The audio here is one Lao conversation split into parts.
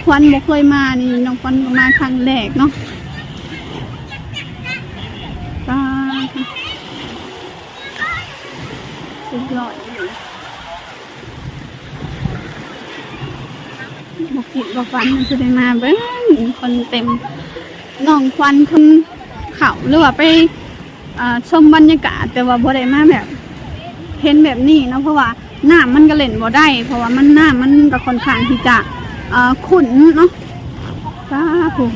ຂວັນບໍ່ເຄີຍມານີ້ ນ້ອງຂວັນກໍມາຄັ້ງແລກເນາະ. ປ້າ ສຸດຍອດ ບໍ່ຄິດບໍ່ຝັນວ່າຊິໄດ້ມາເບິ່ງຄົນເຕັມ. ນ້ອງຂວັນເພິ່ນເຂົ້າ ຫຼືວ່າໄປ ອ່າ ຊົມບັນຍາກາດ ແຕ່ວ່າບໍ່ໄດ້ມາແບບເຫັນແບບນີ້ເນາະ ເພາະວ່ານ້ຳມັນກໍເຫຼັ້ນບໍ່ໄດ້ ເພາະວ່າມັນ ນ້ຳມັນກໍຄ່ອນຂ້າງທີ່ຈະ ອ່າ ຂຸ້ນເນາະ. ສາທຸ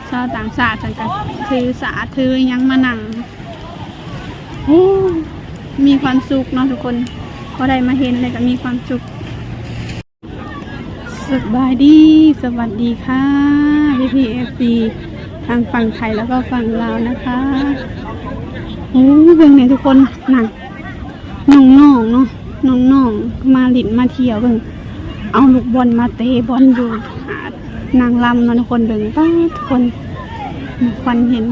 ຊາວຕ່າງຊາດເພິ່ນກໍຖືສາດຖືຫຍັງມານັ່ງ. ໂອ້ ມີຄວາມສຸກເນາະທຸກຄົນ ພໍໄດ້ມາເຫັນແລ້ວກໍມີຄວາມສຸກ. ສະບາຍດີ ສະຫວັດດີຄ່ະ ພີ່ໆ ເອັຟຊີ ທັງຝັ່ງໄທແລ້ວກໍຝັ່ງລາວນະຄະ. ໂອ້ ເບິ່ງແດ່ທຸກຄົນ ນັ້ນ ນ້ອງໆ ເນາະ ນ້ອງໆ ມາຫຼິ້ນມາທ່ຽວ ເບິ່ງ ເອົາລູກບອນມາເຕະບອນຢູ່ຫາດນາງລຳເນາະທຸກຄົນ. ເບິ່ງ ປາດ ທຸກຄົນ ຂວັນເຫັນ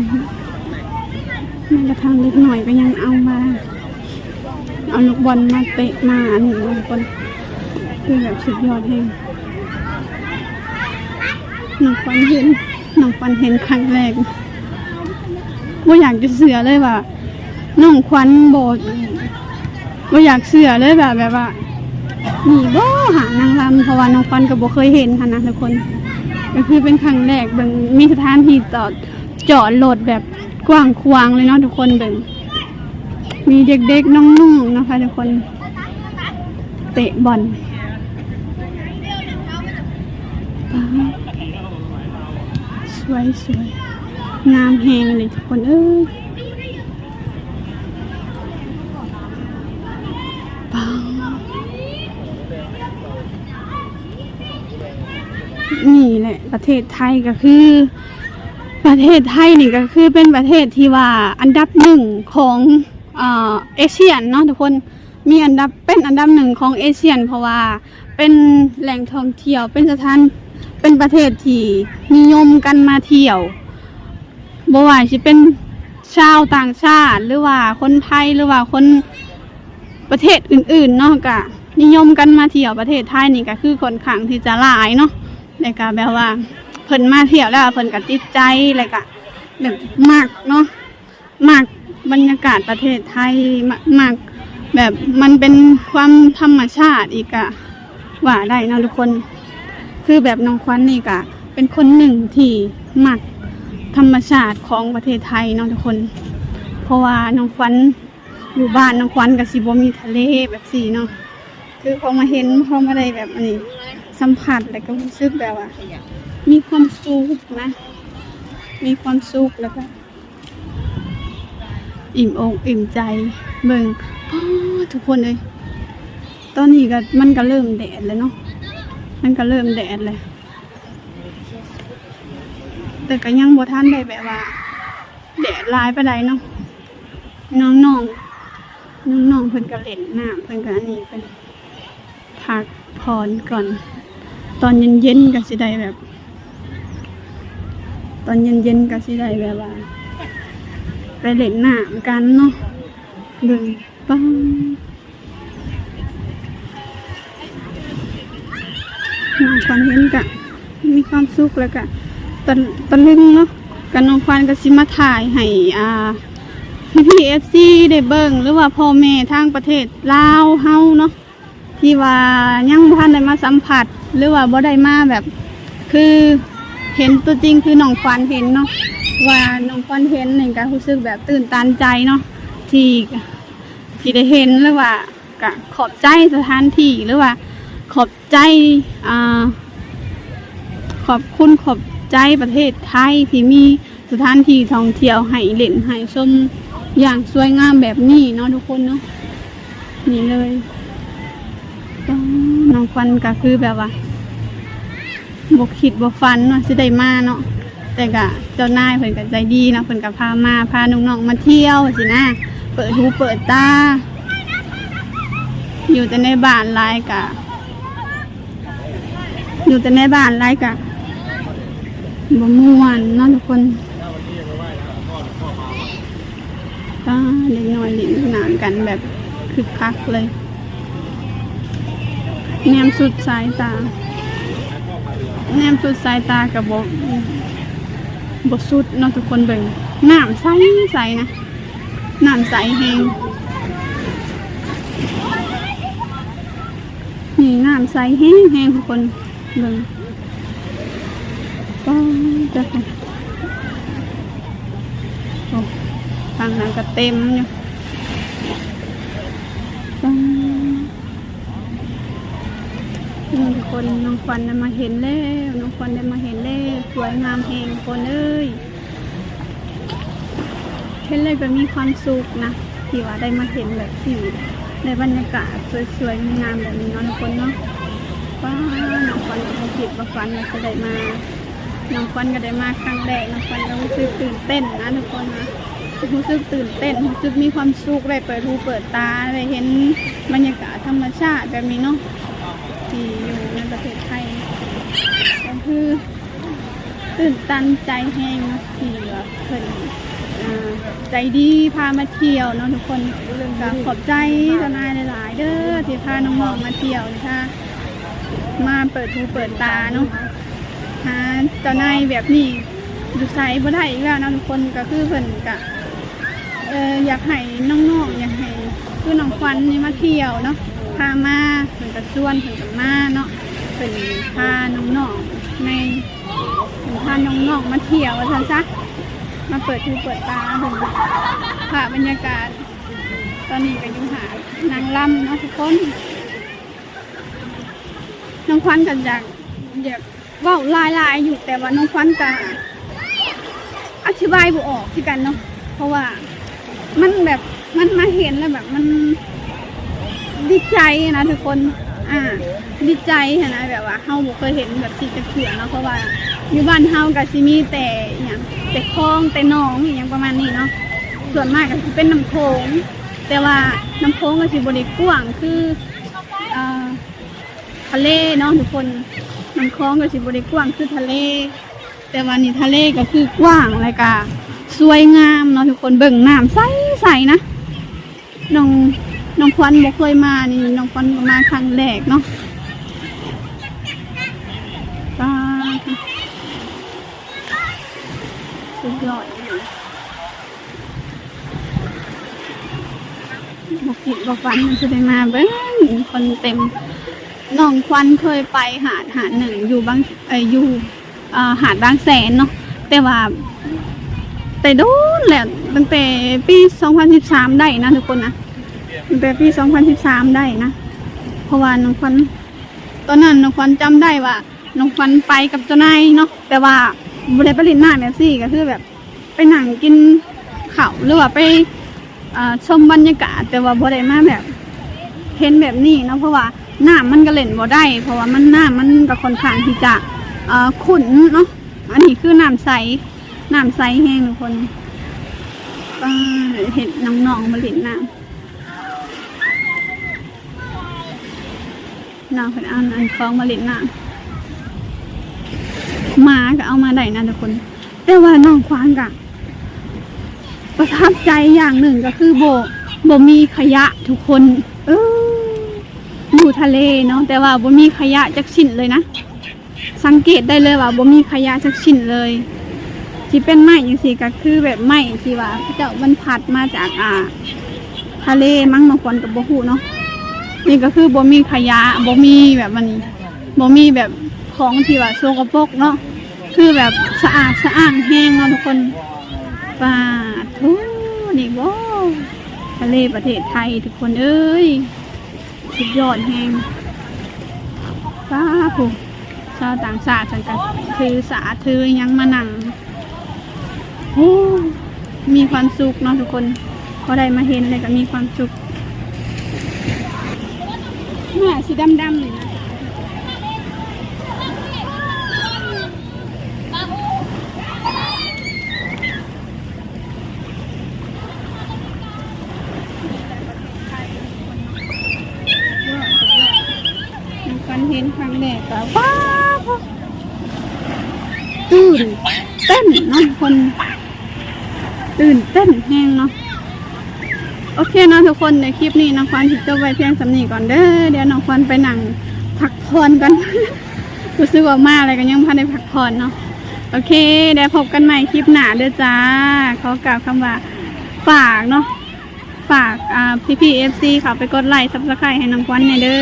ແມ້ກະທັ່ງເດັກນ້ອຍກໍຍັງເອົາມາ ເອົາລູກບອນມາເຕະມາອັນນີ້ເນາະທຸກຄົນ ຄືແບບສຸດຍອດແຮງ. ນ້ອງຂວັນເຫັນ ນ້ອງຂວັນເຫັນຄັ້ງແລກ ບໍ່ຢາກຈະເຊື່ອເລີຍວ່າ ນ້ອງຂວັນບໍ່ ບໍ່ຢາກເຊື່ອເລີຍວ່າ ແບບວ່າ ນີ້ບໍ່ຫາດນາງລຳ ເພາະວ່ານ້ອງຂວັນກໍບໍ່ເຄີຍເຫັນຫັ້ນນະທຸກຄົນ ກໍຄືເປັນຄັ້ງແລກ. ເບິ່ງ ມີສະຖານທີ່ຈອດ ຈອດລົດແບບກວ້າງຂວາງເລີຍເນາະທຸກຄົນ. ເບິ່ງ ມີເດັກໆ ນ້ອງໆ ເນາະຄະທຸກຄົນ ເຕະບອນ ປາດ ສວຍໆ ງາມແຮງເລີຍທຸກຄົນເອີຍ. ປາດ ນີ້ແຫຼະ ປະເທດໄທກໍຄື ປະເທດໄທນີ້ກໍຄືເປັນປະເທດທີ່ວ່າອັນດັບໜຶ່ງຂອງ ເອີ ອາ ເອຊຽນເນາະທຸກຄົນ. ມີອັນດັບ ເປັນອັນດັບໜຶ່ງຂອງເອຊຽນ ເພາະວ່າເປັນແຫຼ່ງທ່ອງທ່ຽວ ເປັນສະຖານ ເປັນປະເທດທີ່ນິຍົມກັນມາທ່ຽວ ບໍ່ວ່າຊິເປັນຊາວຕ່າງຊາດ ຫຼືວ່າຄົນໄທ ຫຼືວ່າຄົນປະເທດອື່ນໆ ເນາະ ກະນິຍົມກັນມາທ່ຽວປະເທດໄທນີ້ ກະຄືຂ້ອນຂ້າງທີ່ຈະຫຼາຍເນາະ. ແລ້ວກະແບບວ່າເພິ່ນມາທ່ຽວແລ້ວເພິ່ນກະຕິດໃຈ ແລ້ວກະແບບມັກເນາະ. ມັກບັນຍາກາດປະເທດໄທ ມັກ ມັກແບບມັນເປັນຄວາມທຳມະຊາດອີກກະວ່າໄດ້ເນາະທຸກຄົນ. ຄືແບບນ້ອງຂວັນນີ້ກະເປັນຄົນໜຶ່ງທີ່ມັກທຳມະຊາດຂອງປະເທດໄທເນາະທຸກຄົນ ເພາະວ່ານ້ອງຂວັນຢູ່ບ້ານນ້ອງຂວັນກະຊິບໍ່ມີທະເລແບບຊີ້ເນາະ. ຄືພໍມາເຫັນ ພໍມາໄດ້ແບບອັນນີ້ ສຳຜັດ ແລ້ວກະຮູ້ສຶກແບບວ່າມີຄວາມສຸກນະ ມີຄວາມສຸກ ແລ້ວກະ ອີ່ມອົກອີ່ມໃຈ. ເບິ່ງ ປາດ ທຸກຄົນເອີຍ ຕອນນີ້ກໍ ມັນກໍເລີ່ມແດດແລ້ວເນາະ ມັນກໍເລີ່ມແດດແລ້ວ ແຕ່ກໍຍັງບໍ່ທັນໄດ້ແບບວ່າແດດຫຼາຍປານໃດເນາະ. ນ້ອງໆ ນ້ອງໆ ເພິ່ນກໍເຫຼັ້ນນ້ຳ ເພິ່ນກໍອັນນີ້ ເພິ່ນ ພັກຜ່ອນກ່ອນ ຕອນເຢັນໆ ກໍຊິໄດ້ແບບ ຕອນເຢັນໆ ກໍຊິໄດ້ແບບວ່າໄປເຫຼັ້ນນ້ຳກັນເນາະ. ເບິ່ງ ປາດ ນ້ອງຂວັນເຫັນກະມີຄວາມສຸກ ແລ້ວກະຕະ ຕະລຶງເນາະ. ກະນ້ອງຂວັນກໍຊິມາຖ່າຍໃຫ້ ອ່າ ພີ່ໆ ເອັຟຊີ ໄດ້ເບິ່ງ ຫຼືວ່າພໍ່ແມ່ທາງປະເທດລາວເຮົາເນາະ ທີ່ວ່າຍັງບໍ່ທັນໄດ້ມາສຳຜັດ ຫຼືວ່າບໍ່ໄດ້ມາແບບ ຄືເຫັນຕົວຈິງຄືນ້ອງຂວັນເຫັນເນາະ ວ່ານ້ອງຂວັນເຫັນນີ້ກໍຮູ້ສຶກແບບຕື່ນຕັນໃຈເນາະ ທີ່ ທີ່ໄດ້ເຫັນ ຫຼືວ່າກໍຂອບໃຈສະຖານທີ່ ຫຼືວ່າຂອບໃຈ ອ່າ ຂອບຄຸນຂອບໃຈປະເທດໄທທີ່ມີ ສະຖານທີ່ທ່ອງທ່ຽວໃຫ້ຫຼິ້ນໃຫ້ຊົມຢ່າງສວຍງາມແບບນີ້ເນາະທຸກຄົນເນາະ. ນີ້ເລີຍ ນ້ອງຂວັນກໍຄືແບບວ່າບໍ່ຄິດບໍ່ຝັນເນາະ ຊິໄດ້ມາເນາະ ແຕ່ກໍເຈົ້ານາຍເພິ່ນກໍໃຈດີເນາະ ເພິ່ນກໍພາມາ ພານ້ອງໆມາທ່ຽວຊີ້ນະ ເປີດຫູເປີດຕາ. ຢູ່ແຕ່ໃນບ້ານຫຼາຍກໍ ຢູ່ແຕ່ໃນບ້ານຫຼາຍກະບໍ່ມ່ວນເນາະທຸກຄົນ. ປ້າ ເດັກນ້ອຍຫຼິ້ນນ້ຳກັນແບບຄຶກຄັກເລີຍ ແນມສຸດສາຍຕາ. ແນມສຸດສາຍຕາກໍບໍ່ ບໍ່ສຸດເນາະທຸກຄົນ. ເບິ່ງ ນ້ຳໃສໆ ນະ ນ້ຳໃສແຮງ ນີ້ນ້ຳໃສແຮງໆ ທຸກຄົນ. ເບິ່ງ ປາດ ໂອ້ ທາງນັ້ນກໍເຕັມຢູ່ ປາດ. ນີ້ທຸກຄົນ ນ້ອງຂວັນໄດ້ມາເຫັນແລ້ວ ນ້ອງຂວັນໄດ້ມາເຫັນແລ້ວ ສວຍງາມແຮງທຸກຄົນເອີຍ. ເຫັນແລ້ວກໍມີຄວາມສຸກນະ ທີ່ວ່າໄດ້ມາເຫັນແບບສີ ໃນບັນຍາກາດສວຍໆ ງາມໆ ແບບນີ້ເນາະທຸກຄົນເນາະ. ປາດ ນ້ອງຂວັນກໍບໍ່ຄິດບໍ່ຝັນວ່າຈະໄດ້ມາ ນ້ອງຂວັນກໍໄດ້ມາຄັ້ງແລກ ນ້ອງຂວັນກໍຮູ້ສຶກຕື່ນເຕັ້ນນະທຸກຄົນນະ ຮູ້ສຶກຕື່ນເຕັ້ນ ຮູ້ສຶກມີຄວາມສຸກ ໄດ້ເປີດຫູເປີດຕາ ໄດ້ເຫັນບັນຍາກາດທຳມະຊາດແບບນີ້ເນາະ ທີ່ຢູ່ໃນປະເທດໄທ ກໍຄື ຕື່ນຕັນໃຈແຮງເນາະ ທີ່ວ່າເພິ່ນ ອ່າ ໃຈດີພາມາທ່ຽວເນາະທຸກຄົນ. ກໍຂອບໃຈເຈົ້ານາຍຫຼາຍໆ ເດີ ທີ່ພານ້ອງໆ ມາທ່ຽວ ທີ່ພາມາເປີດຫູເປີດຕາເນາະ. ຫາເຈົ້ານາຍແບບນີ້ຢູ່ໃສບໍ່ໄດ້ອີກແລ້ວເນາະທຸກຄົນ. ກໍຄືເພິ່ນກະ ເອີ ຢາກໃຫ້ນ້ອງໆ ຢາກໃຫ້ຄືນ້ອງຂວັນນີ້ມາທ່ຽວເນາະ ພາມາ ເພິ່ນກໍຊວນ ເພິ່ນກໍມາເນາະ ເພິ່ນພານ້ອງໆ ໃນ ເພິ່ນພານ້ອງໆ ມາທ່ຽວວ່າຊັ້ນຊະ ມາເປີດຫູເປີດຕາເບິ່ງພາບບັນຍາກາດ. ຕອນນີ້ກໍຢູ່ຫາດນາງລຳເນາະທຸກຄົນ. ນ້ອງຂວັນກໍຢາກ ຢາກເວົ້າຫຼາຍໆ ຢູ່ ແຕ່ວ່ານ້ອງຂວັນກໍອະທິບາຍບໍ່ອອກຄືກັນເນາະ ເພາະວ່າມັນແບບ ມັນມາເຫັນແລ້ວແບບມັນດີໃຈນະທຸກຄົນ. ອ່າ ດີໃຈຫັ້ນນະ ແບບວ່າເຮົາບໍ່ເຄີຍເຫັນແບບຊີ້ຈັກເທື່ອເນາະ ເພາະວ່າຢູ່ບ້ານເຮົາກໍຊິມີແຕ່ອີ່ຫຍັງ ແຕ່ຄອງ ແຕ່ໜອງ ອີ່ຫຍັງປະມານນີ້ເນາະ ສ່ວນມາກກໍຊິເປັນນ້ຳໂຂງ ແຕ່ວ່ານ້ຳໂຂງກໍຊິບໍ່ໄດ້ກວ້າງຄື ອ່າ ທະເລເນາະທຸກຄົນ. ນ້ຳຄອງກໍຊິບໍ່ໄດ້ກວ້າງຄືທະເລ ແຕ່ວ່ານີ້ທະເລກໍຄືກວ້າງ ແລ້ວກໍສວຍງາມເນາະທຸກຄົນ. ເບິ່ງນ້ຳໃສໆ ນະ ນ້ອງ ນ້ອງຂວັນບໍ່ເຄີຍມານີ້ ນ້ອງຂວັນກໍມາຄັ້ງແລກເນາະ. ປາດ ສຸດຍອດ ບໍ່ຄິດບໍ່ຝັນວ່າຈະໄດ້ມາເບິ່ງ ຄົນເຕັມ. ນ້ອງຂວັນເຄີຍໄປຫາດ ຫາດໜຶ່ງຢູ່ບາງ ເອີ ຢູ່ ເອີ ຫາດບາງແສນເນາະ ແຕ່ວ່າແຕ່ດົນແລ້ວ ຕັ້ງແຕ່ປີສອງພັນສິບສາມໄດ້ນະທຸກຄົນນະ ຕັ້ງແຕ່ປີສອງພັນສິບສາມໄດ້ນະ ເພາະວ່ານ້ອງຂວັນ ຕອນນັ້ນນ້ອງຂວັນຈຳໄດ້ວ່າ ນ້ອງຂວັນໄປກັບເຈົ້ານາຍເນາະ ແຕ່ວ່າບໍ່ໄດ້ໄປຫຼິ້ນນ້ຳແບບຊີ້ ກໍຄືແບບໄປນັ່ງກິນເຂົ້າ ຫຼືວ່າໄປ ເອີ ຊົມບັນຍາກາດ ແຕ່ວ່າບໍ່ໄດ້ມາແບບເຫັນແບບນີ້ເນາະ ເພາະວ່ານ້ຳມັນກໍຫຼິ້ນບໍ່ໄດ້ ເພາະວ່າມັນ ນ້ຳມັນກໍຄ່ອນຂ້າງທີ່ຈະ ເອີ ຂຸ້ນເນາະ. ອັນນີ້ຄືນ້ຳໃສ ນ້ຳໃສແຮງທຸກຄົນ. ປາດ ເຫັນນ້ອງໆ ມາຫຼິ້ນນ້ຳ. ນ້ອງເພິ່ນເອົາອັນຂອງມາຫຼິ້ນນ້ຳ ໝາກໍເອົາມາໄດ້ນະທຸກຄົນ. ແຕ່ວ່ານ້ອງຂວັນກະປະທັບໃຈຢ່າງໜຶ່ງກໍຄືບໍ່ ບໍ່ມີຂະຫຍະທຸກຄົນ ເອີ ຢູ່ທະເລເນາະ ແຕ່ວ່າບໍ່ມີຂະຫຍະຈັກຊິ້ນເລີຍນະ. ສັງເກດໄດ້ເລີຍວ່າບໍ່ມີຂະຫຍະຈັກຊິ້ນເລີຍ. ຊິເປັນໄມ້ຈັ່ງຊີ້ກໍຄືແບບໄມ້ທີ່ວ່າເຂົາເຈົ້າມັນພັດມາຈາກ ອ່າ ທະເລມັ້ງ ນ້ອງຂວັນກໍບໍ່ຮູ້ເນາະ. ນີ້ກໍຄືບໍ່ມີຂະຫຍະ ບໍ່ມີແບບ ອັນນີ້ ບໍ່ມີແບບຂອງທີ່ວ່າສົກກະປົກເນາະ ຄືແບບສະອາດສະອ້ານແຮງເນາະທຸກຄົນ. ປາດໂທ້ ນີ້ບໍ່ທະເລປະເທດໄທທຸກຄົນເອີຍ. ສຸດຍອດແຮງ. ປາດໂທ້ ຊາວຕ່າງຊາດເພິ່ນກໍຖືສາຖືຫຍັງມານັ່ງ. ໂອ້ ມີຄວາມສຸກເນາະທຸກຄົນ ພໍໄດ້ມາເຫັນແລ້ວກໍມີຄວາມສຸກ. ເມືອສີດຳໆ ນີ້ນະ. ນ້ອງຂວັນເຫັນຄັ້ງແລກກໍ ວ້າວ ຕື່ນເຕັ້ນເນາະທຸກຄົນ ຕື່ນເຕັ້ນແຮງເນາະ. ໂອເຄເນາະທຸກຄົນ ໃນຄລິບນີ້ນ້ອງຂວັນຊິຈົບໄວ້ພຽງສ່ຳນີ້ກ່ອນເດີ. ດຽວນ້ອງຂວັນໄປນັ່ງພັກຜ່ອນກ່ອນ. ຮູ້ສຶກວ່າມາແລ້ວກໍຍັງບໍ່ທັນໄດ້ພັກຜ່ອນເນາະ. ໂອເຄ ແລ້ວພົບກັນໃໝ່ຄລິບໜ້າເດີຈ້າ. ຂໍກ່າວຄຳວ່າຝາກເນາະ ຝາກ ອ່າ ພີ່ໆ ເອັຟຊີ ເຂົ້າໄປກົດໄລ Subscribe ໃຫ້ນ້ອງຂວັນແດ່ເດີ.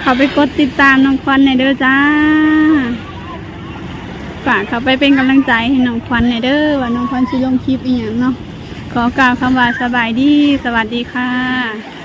ເຂົ້າໄປກົດຕິດຕາມນ້ອງຂວັນແດ່ເດີຈ້າ. ຝາກເຂົ້າໄປເປັນກຳລັງໃຈໃຫ້ນ້ອງຂວັນແດ່ເດີ, ວ່ານ້ອງຂວັນຊິລົງຄລິບອີ່ຫຍັງເນາະ. ຂໍກ່າວຄຳວ່າສະບາຍດີ, ສະຫວັດດີຄ່ະ.